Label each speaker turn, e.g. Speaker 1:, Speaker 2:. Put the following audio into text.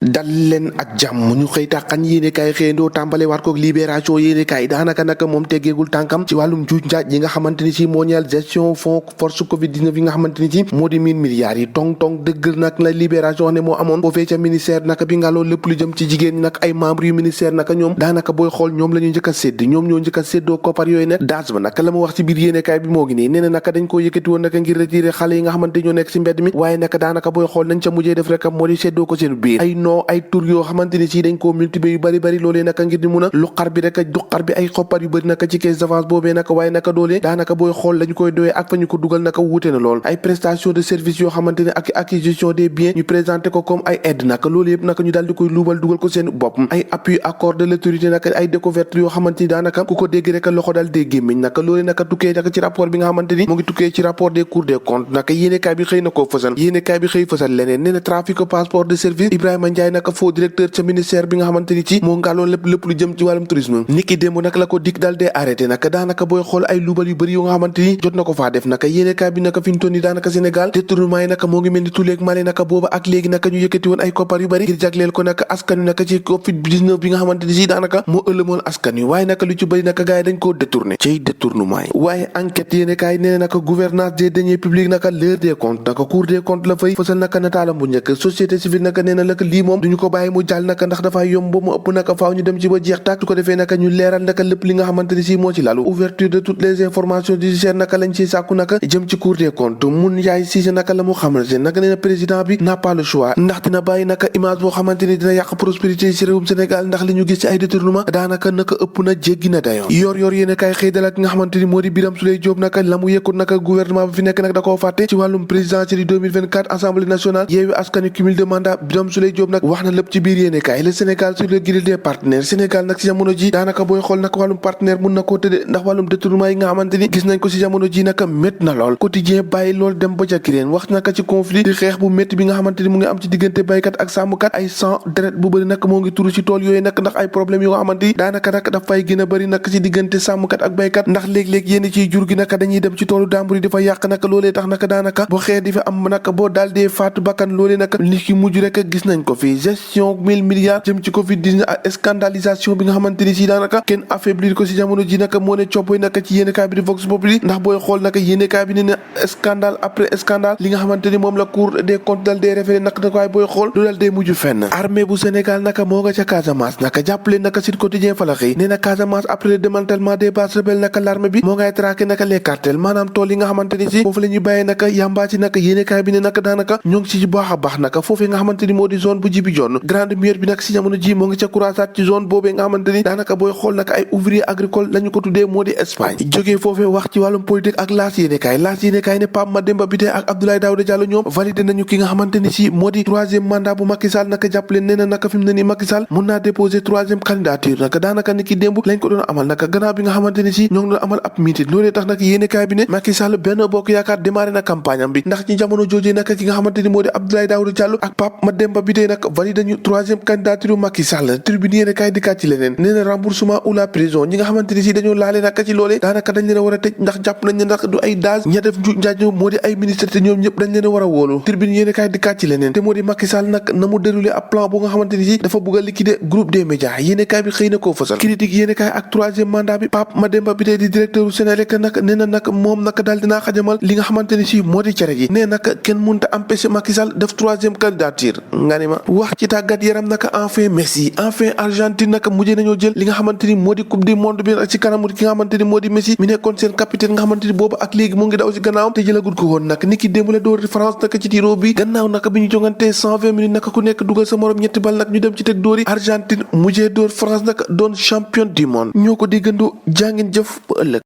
Speaker 1: dal leen ak jàmm ñu xëy tàqan yéenekaay xëyandoo tàmbale waat kook libération yéenekaay daanaka nag moom teggeegul tànkam ci wàllum juuj njaaj yi nga xamante ni ci mondial gestion fonds force covid 19 yi nga xamante ni ci moo di 1000 milliards yi tong dëgg nag la libération wax ne moo amoon foofee ca ministère naka bi nga loolu lépp lu jëm ci jigéen ñi nag ay membres yu ministère naka ñoom daanaka booy xool ñoom la ñu njëkk a sédd ñoom ñoo njëkk a séddoo koppar yooyu nag daas ba naka la mu wax ci biir yéenekaay bi moo ngi nii nee na naka dañ koo yëkkati woon naka ngir retirer xale yi nga xamante ñoo nekk ci mbedd mi waaye naka daanaka booy xool nañ ca mujjee def rek moo di séddoo ko seen biir ay noo ay tur yoo xamante ni ci dañ koo multiplier yu bari loolee naka ngir di mun a luqar bi rek duqar bi ay xoppar yu bëri naka ci caisse d'avance boobee naka waaye naka doolee daanaka booy xool lañu koy doyee ak fa ñu ko dugal naka wuute na lool ay prestation de service yoo xamante ne ak acquisition des biens ñu présenté ko comme ay aide naka loolu yëpp naka ñu daal di koy luubal dugal ko seen bopp ay appui accord de l'autorité naka ay découverte yoo xamante ni daanaka ku ko dégg rek loxo daal dee gémmiñ naka loolee naka tukkee naka ci rapport bi nga xamante ni mu ngi tukkee ci rapport des cours des comptes naka yéenekaay bi xëy na koo fësal yéenekaay bi xëy fësal leneen nee na trafic passeport de service Ibrahima Ndiaye naka faux directeur ca ministère bi nga xamante ni ci moo ngàlloon lépp lu jëm ci wàllum tourisme niki démb nag la ko dik daal dee arrêté naka daanaka booy xool ay luubal yu bëri yoo nga xamante ni jot na ko faa def naka yéenekaay bi naka fi ñu toll nii daanaka Sénégal détournement yi naka moo ngi mel ni tuleeg Mali naka booba ak léegi naka ñu yëkkati woon ay koppar yu bëri ngir jagleel ko naka askan wi naka ci Covid 19 bi nga xamante ni si daanaka moo ëllëmoon askan wi waaye naka lu ci bëri naka gars yi dañ koo détourné ciy détournement yi waaye enquête yéenekaay nee na naka gouvernance des deniers publics naka l'heure des comptes naka cour des comptes la fay fësal naka nataalam bu njëkk société civile naka nee na naka lii moom duñu ko bàyyi mu jàll naka ndax dafa yomb ba mu ëpp naka faaw ñu dem ci ba jeex tàkk su ko defee naka ñu leeral naka lépp li nga xamante ni si moo ci lalu ouverture de toutes les informations judiciaires naka lañ ciy sàkku naka jëm ci cour des comptes mun yaay Cissé naka la mu xamal si naka nee na président bi n'a pas le choix ndax dina bàyyi naka image boo xamante ni dina yàq prospérité ci réewum Sénégal ndax li ñu gis ci ay détournement daanaka naka ëpp na jéggi na dayo yor yéen kay xëy dalal ki nga xamante ni moo di Birame Souleye Diop naka la mu yëkkut naka gouvernement bi fi nekk nag da koo fàtte ci wàllum présidentielle 2024 assemblée nationale Yewwi Askan Wi cumul de mandat Birame Souleye Diop nag wax na lépp ci biir yéen kay le Sénégal sur le grill des partenaires Sénégal nag ci jamono ji daanaka booy xool nag wàllum partenaire mun na koo tëddee ndax wàllum détournement yi nga xamante ni gis nañ ko ci jamono ji naka métti na lool quotidien bàyyi loolu dem ba ca kireen wax naka ci conflit di xeex bu métti bi nga xamante ni mu ngi am ci diggante baykat ak sàmmkat ay sang deret bu bëri nag moo ngi turu ci tool yooyu nag ndax ay problème yoo nga xamante ni daanaka nag daf fay gën a bëri nag ci diggante sàmmkat ak baykat ndax léeg-léeg yénn ciy jur gi naka dañuy dem ci toolu dàmbur yi dafa yàq naka loolee tax naka daanaka boo xeex di fa am naka boo daal dee faatu bakkan loolee naka li ki mujj rek gis nañ ko fii gestion 1000 milliards jëm ci covid 19 ak scandalisation bi nga xamante ni si daanaka kenn affaiblir ko si jamono ji naka moo ne coppoy naka ci yéenekaay bi di Vox Populi ndax booy xool naka yéenekaay bi ne na scandale après scandale li nga xamante ni moom la cour des comptes dal dee référé naka nag waaye booy xool du dal dee mujj fenn armée bu Sénégal naka moo nga ca Casamance naka jàppale naka Sud Quotidien fa la xëy nee na Casamance après le démantèlement des bases rebelles naka l'armée bi moo ngay traqué naka les cartels maanaam tool yi nga xamante ni si foofu la ñuy bàyyee naka yàmbaa ci naka yéenekaay bi ne naka daanaka ñoo ngi ci baax a baax naka foofee nga xamante ni moo di zone bu jibi joon grande muette bi nag si jamono ji moo ngi ca croisade ci zone boobee nga xamante ni daanaka booy xool naka ay ouvrier agricole lañu ko tuddee moo di Espagne jógee foofee wax ci wàllum politique ak laas yéenekaay ne Pape Mademba Bitèye ak Abdoulaye Daouda Diallo ñoom validé nañu ki nga xamante ni si moo di troisième mandat bu Macky Sall naka jàppale nee na naka fi mu ne nii Macky Sall mun naa déposer troisième candidature naka daanaka ni ki démb lañ ko doon amal naka gannaaw bi nga xamante ni si ñoo ngi doon amal ab meeting loolee tax nag yéenekaay bi ne Macky Sall Benno Bokk Yaakaar démarré na campagne am bi ndax ci jamono joojee naka ki nga xamante ni moo di Abdoulaye Daouda Diallo ak Pape Mademba Bitèye nag validé nañu troisième candidature Macky Sall tribune yéenekaay di ci leneen nee na remboursement ou la prison ñi nga xamante ni si dañoo laale naka ci loolee daanaka dañ leen a war a tëj ndax jàpp nañ ne ndax du ay daaj ña def njaaj moo di ay ministre te ñoom ñëpp dañ leen a war a wóolu tribune yéenekaay di ci leneen te moo di Macky Sall nag na mu déroulé ab plan bu nga xamante ni si dafa bëgg a liquider groupe des médias yéenekaay bi xëy na koo fësal critique yéenekaay ak troisième mandat bi Pape Mademba Bitèye di directeur u Senelec nag nee na nag moom nag daal dinaa xajamal li nga xamante ni si moo di cere gi nee nag kenn mënta empêcher Macky Sall def troisième candidature nga ni ma wax ci tàggat yaram naka enfin Messi enfin Argentine naka mujjee nañoo jël li nga xamante ni moo di coupe du monde bi ci kanamu ki nga xamante ni moo di Messi mi nekkoon seen capitaine nga xamante ni boobu ak léegi mu ngi daw ci gannaawam te jëlagul ko woon nag niki démb la door France naka ci tiro bi gannaaw naka bi ñu jongantee 120 minutes naka ku nekk dugal sa morom ñetti bal nag ñu dem ci teg dóor yi Argentine mujjee door France naka doon champion du monde ñoo ko déggandoo jàngin jëf ba ëllëg